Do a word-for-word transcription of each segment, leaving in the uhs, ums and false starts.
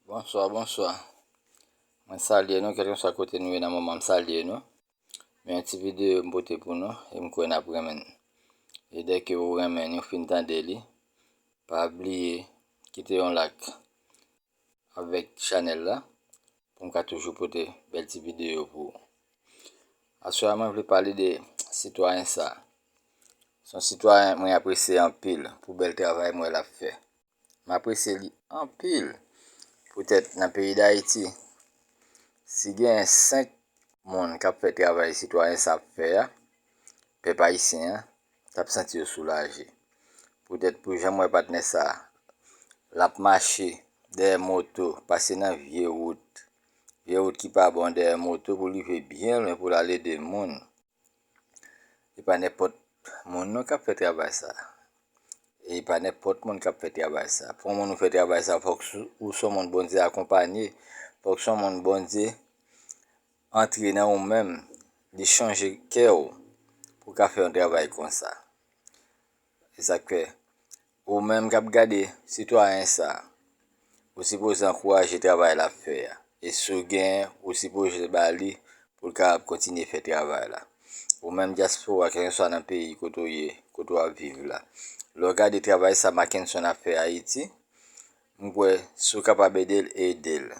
Bonswa, bonswa. Mwen salye nou, kèlkeswa kote nou ye nan moman, m salye nou. Men yon ti videyo m pote pou nou, e m kwè n ap renmen l. E dèke ou renmen l, ou fin tande li, pa bliye kite yon like avèk chanèl la, pou m ka toujou pote bèl ti videyo pou ou. Aswè a, mwen vle pale de sitwayen sa. Se yon sitwayen mwen apresye anpil pou bèl travay m wè l ap fè. M apresye li anpil. Poutèt nan peyi Dayiti, si gen senk moun k ap fè travay sitwayen sa ap fè a, pèp ayisyen an t ap santi yo soulaje. Poutèt pou jan m wè patnè sa, l ap mache dèyè moto, pase nan vye wout, vye wout ki pa bon dèyè moto pou l rive byen lwen pou l al ede moun. E pa nenpòt moun non k ap fè travay sa. E pa nenpòt moun k ap fè travay sa. Pou yon moun ou fè travay sa, fòk ou se yon moun Bondye akonpanye. Fòk se yon moun Bondye antre nan ou menm, li chanje kè w pou w ka fè yon travay konsa. E sa k fè, ou menm k ap gade sitwayen sa, ou sipoze ankouraje travay l ap fè a. E si w genyen, ou sipoze ba li pou l kapab kontinye fè travay la. Ou menm dyaspora, kèlkeswa nan peyi kote w ye, kote w ap viv la. Lè w gade travay sa Mackenson ap fè Ayiti, m kwè si w kapab ede l, ede l.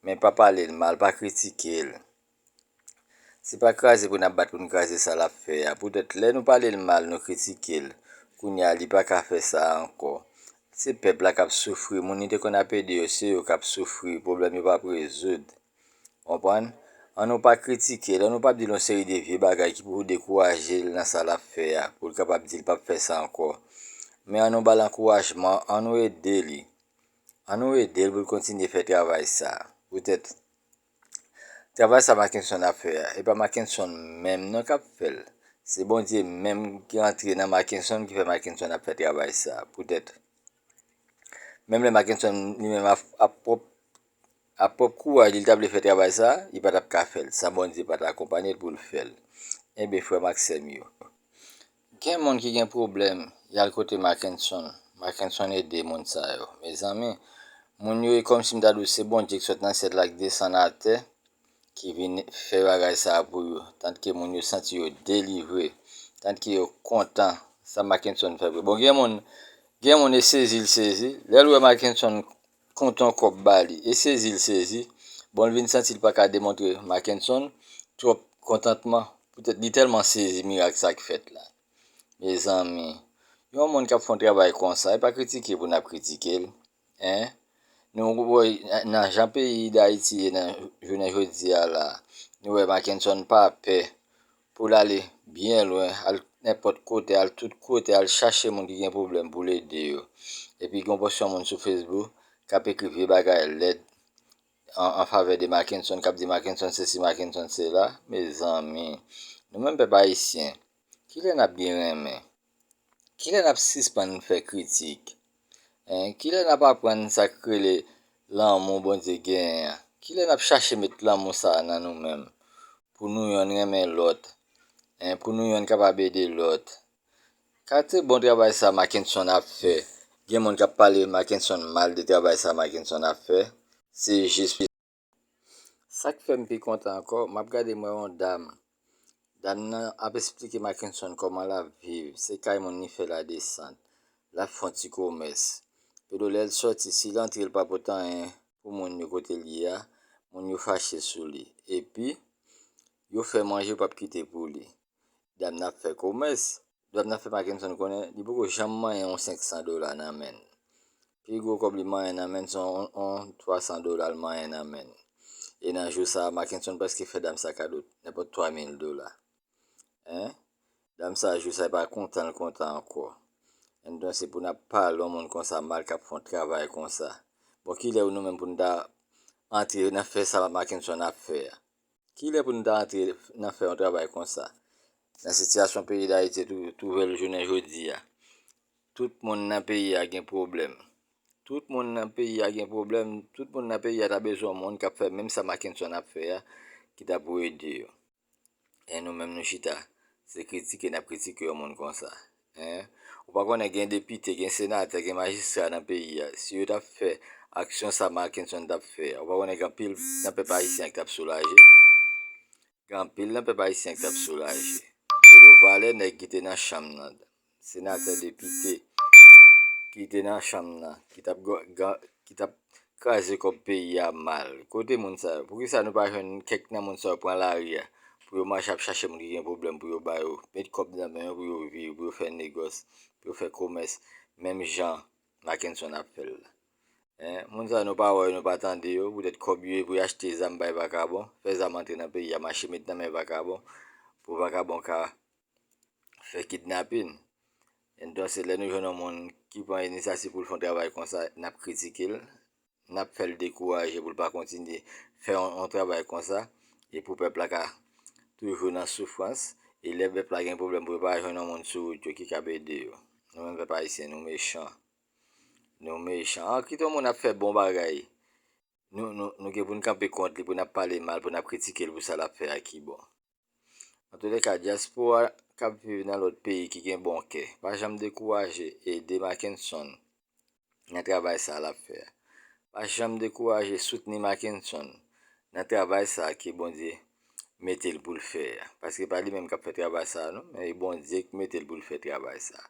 Men pa pale l mal, pa kritike l. Se pa kraze pou n ap bat pou n kraze sa l ap fè a. Poutèt lè nou pale l mal, nou kritike l, kounye a li pa ka fè sa ankò. Se pèp la k ap soufri, moun li te konn ap ede yo, se yo k ap soufri, pwoblèm yo p ap rezoud. Konprann? An nou pa kritike l, an nou pa di l yon seri de vye bagay ki pou dekouraje l nan sa l ap fè a, pou l kapab di l p ap fè sa ankò. Men an nou ba l ankourajman, an nou ede li. An nou ede l pou l kontinye fè travay sa. Poutèt travay sa Mackenson ap fè a, e pa Mackenson menm non k ap fè l. Se Bondye menm ki antre nan Mackenson ki fè Mackenson ap fè travay sa. Poutèt, menm lè Mackenson li menm ap, ap pwòp, ap pwòp kouraj li, li ta vle fè travay sa, li pa t ap ka fè l san Bondye pa t akonpanye l pou l fè l. Enben, frè m ak sè m yo, gen moun ki gen pwoblèm, y al kote Mackenson. Mackenson ede moun sa yo. Mezanmi, moun yo e kòmsi m ta di w se Bondye ki sot nan syèl la ki desann atè, ki vin fè bagay sa a pou yo. Tanke moun yo santi yo delivre, tanke yo kontan sa Mackenson fè pou yo. Bon, gen moun, gen moun e sezi l sezi. Lè l wè Mackenson kontan kòb ba li, e sezi l sezi. Bon, l vin santi l pa ka demontre Mackenson twòp kontantman. Poutèt li tèlman sezi mirak sa k fèt la. Mezanmi, yon moun k ap fè yon travay konsa, e pa kritike pou n ap kritike l. En? Nou wè nan jan peyi Dayiti ye nan jounen jodi a la, nou wè Mackenson pa pè pou l ale byen lwen, al nenpòt kote, al tout kote, al chache moun ki gen pwoblèm pou l ede yo. Epi gen yon pòsyon moun sou Facebook k ap ekri vye bagay lèd an, an favè de Mackenson, k ap di Mackenson sesi, Mackenson sela. Mezanmi, nou menm pèp ayisyen, kilè n ap byen renmen? Kilè n ap sispann fè kritik? En, kilè n ap aprann sa k rele lanmou Bondye genyen an? Kilè n ap chache met lanmou sa a nan nou menm? Pou nou yonn renmen lòt, en, pou nou yonn kapab ede lòt. Kate bon travay sa Mackenson ap fè. Gen moun k ap pale Mackenson mal de travay sa Mackenson ap fè. Se jis Sa k fè m pi kontan ankò, m ap gade m wè yon dam. Dam nan ap esplike Mackenson kòman l ap viv, se kay moun li fè ladesant. L ap fè yon ti komès. Epi lè l sòti, si l antre, l pa pote anyen pou moun yo kote l ye a, moun yo fache sou li. Epi, yo fè manje, yo p ap kite pou li. Dam nan ap fè komès. Dam nan fè Mackenson konnen li poko janm manyen yon senk san dola nan men l. Pi gwo kòb li manyen nan men l, se yon, yon twa san dola l manyen nan men l. E nan jou sa a, Mackenson prèske fè dam sa kado nenpòt twa mil dola. En? Dam sa a, jou sa a, e pa kontan l kontan ankò. Entonse, pou n ap pale yon moun konsa mal k ap fè yon travay konsa. Bon, kilè nou menm pou n ta antre nan fè sa Mackenson ap fè a? Kilè pou nou ta antre nan fè yon travay konsa? Nan sitiyasyon peyi Dayiti tou, twouve l jounen jodi a. Tout moun nan peyi a gen pwoblèm. Tout moun nan peyi a gen pwoblèm. Tout moun nan peyi a ta bezwen yon moun k ap fè menm sa Mackenson ap fè a, ki ta pou ede yo. E nou menm nou chita, se kritike n ap kritike yon moun konsa. En? Ou pa konnen gen depite, gen senatè, gen majistra nan peyi a. Si yo t ap fè aksyon sa Mackenson t ap fè a. Ou pa konnen gen anpil nan pèp ayisyen ki t ap soulaje. Gen anpil nan pèp ayisyen ki t ap soulaje. Pelo valè nèg ki te nan chanm nan, senatè, depite ki te nan chanm nan, ki t ap, ki t ap kraze kòb peyi a mal. Kote moun sa yo? Poukisa nou pa jwenn kèk nan moun sa yo pran lari a pou yo mache ap chache moun ki gen pwoblèm pou yo ba yo, met kòb nan men yo pou yo viv, pou yo fè negòs, pou yo fè komès, menm jan Mackenson ap fè l la? Hein? Moun sa yo, nou pa wè yo, nou pa tande yo, poutèt kòb yo ye pou yo achte zam bay vakabon, fè zam antre nan peyi a, mache met nan men vakabon, pou vakabon ka fè kidnapin. Entonse, lè nou jwenn yon moun ki pran inisyativ pou l fè yon travay konsa, n ap kritike l, n ap fè l dekouraje pou l pa kontinye fè yon, yon travay konsa, e pou pèp la ka toujou nan soufrans, e lè pèp la gen pwoblèm pou yo pa jwenn yon moun sou wout yo ki kab ede yo. Nou menm pèp ayisyen, nou mechan. Nou mechan. An, kite yon moun ap fè bon bagay, nou, nou, nou gen pou n kanpe kont li, pou n ap pale mal, pou n ap kritike l pou sa l ap fè a ki bon. Antoulèka, dyaspora k ap viv nan lòt peyi ki gen bon kè, pa janm dekouraje ede Mackenson nan travay sa l ap fè a. Pa janm dekouraje soutni Mackenson nan travay sa ke Bondye mete l pou l fè a. Paske pa li menm k ap fè travay sa a, non, men e Bondye ki mete l pou l fè travay sa a.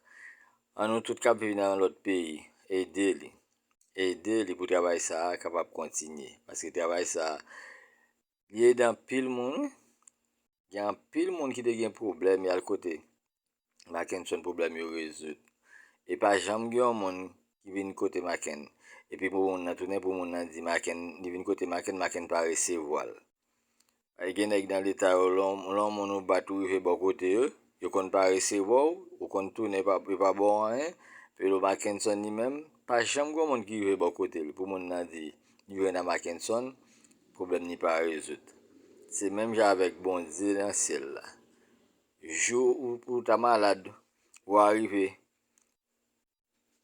An nou tout k ap viv nan yon lòt peyi, ede li. Ede li pou travay sa a kapab kontinye. Paske travay sa a, li ede anpil moun, wi. Gen anpil moun ki te gen pwoblèm, y al kote Mackenson, pwoblèm yo rezoud. E pa janm gen yon moun ki vin kote Macken, epi pou moun nan tounen, pou moun nan di Macken, li vin kote Macken, Macken pa resevwa l. Ay, gen nèg nan leta yo, lè yon, lè yon moun ou bat ou rive bò kote yo, yo konn pa resevwa w, ou konn tounen, pa, yo pa ba w anyen. Pelo Mackenson li menm, pa janm gen yon moun ki rive bò kote l pou moun nan di li jwenn a Mackenson, pwoblèm li pa rezoud. Se menm jan avèk Bondye nan syèl la. Jou ou, ou ta malad, ou arive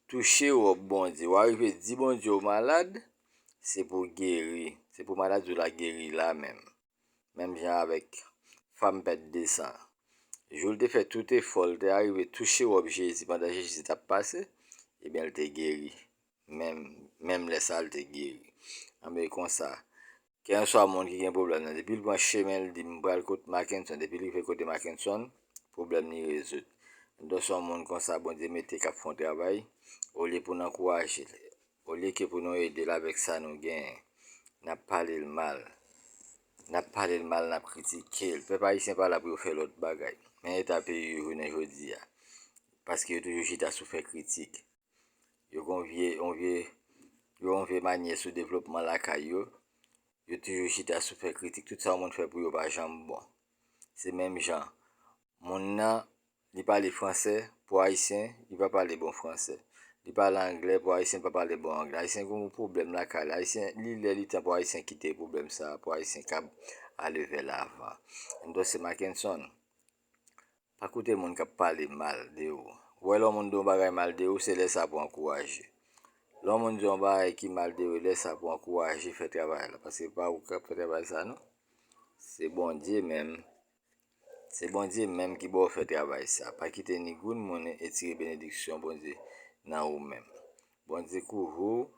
touche wòb Bondye, ou arive di Bondye ou malad, se pou geri, se pou maladi w la geri la menm. Menm jan avèk fanm pèt de san. Jou l te fè tout efò, l te arive touche wòb Jezi pandan Jezi t ap pase, ebyen, l te geri. Menm, menm lè sa a, l te geri. Anben, konsa, kèlkanswa moun ki gen pwoblèm nan, depi l pran chemen, l di, "M pral kot Mackenson," depi l rive kote Mackenson, pwoblèm li rezoud. Donk, se yon moun konsa Bondye mete k ap fè yon travay, olye pou n ankouraje l, olye ke pou nou ede l avèk sa nou genyen, n ap pale l mal. N ap pale l mal, n ap kritike l. Pèp ayisyen pa la pou yo fè lòt bagay. Men eta peyi yo jounen jodi a. Paske yo toujou chita sou fè kritik. Yo gon vye, yon vye, yo yon vye manyè sou devlopman lakay yo. Yo toujou chita sou fè kritik. Tout sa yon moun fè pou yo pa janm bon. Se menm jan. Moun nan, li pale fransè pou ayisyen, li pa pale bon fransè. Li pale anglè pou ayisyen, li pa pale bon anglè. Ayisyen gon pwoblèm lakay li. Ayisyen, li lè li tan pou ayisyen kite pwoblèm sa a, pou ayisyen kab ale vè lavan. Entonse, Mackenson, pa koute moun k ap pale mal de ou. Ou wè lè yon moun di yon bagay mal de ou, se lè sa pou ankouraje. Lè yon moun di yon bagay ki mal de ou, lè sa pou ankouraje fè travay la. Paske pa ou k ap fè travay sa, non. Se Bondye menm. Se Bondye menm ki ba w fè travay sa. Pa kite ni grenn moun etire benediksyon Bondye nan ou menm. Bondye kouvri w,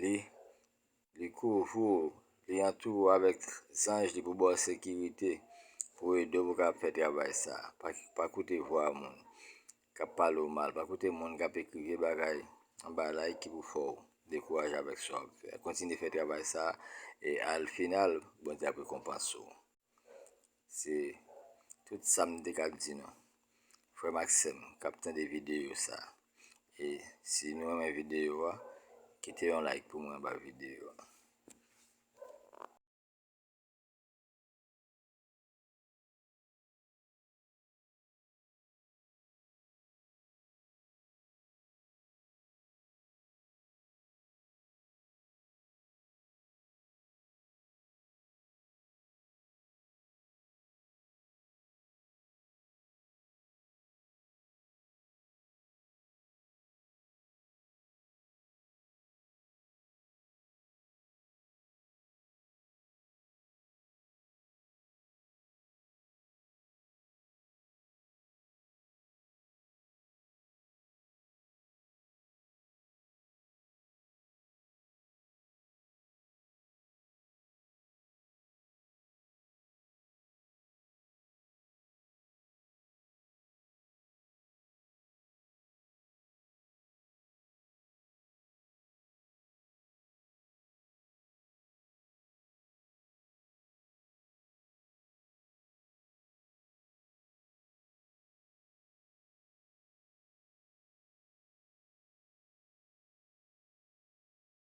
li, li kouvri w, li antoure w avèk zanj li pou ba w sekirite, pou ede w pou w kapab fè travay sa. Pa, pa koute vwa moun k ap pale w mal. Pa koute moun k ap ekri vye bagay anba la e ki pou fè w dekouraje avèk sa w ap fè. Kontinye fè travay sa, e al final, Bondye ap rekonpanse w. Se tout sa m te ka di nou. Frè m ak sè m k ap tande videyo sa. E si nou renmen videyo a, kite yon like pou mwen anba videyo a.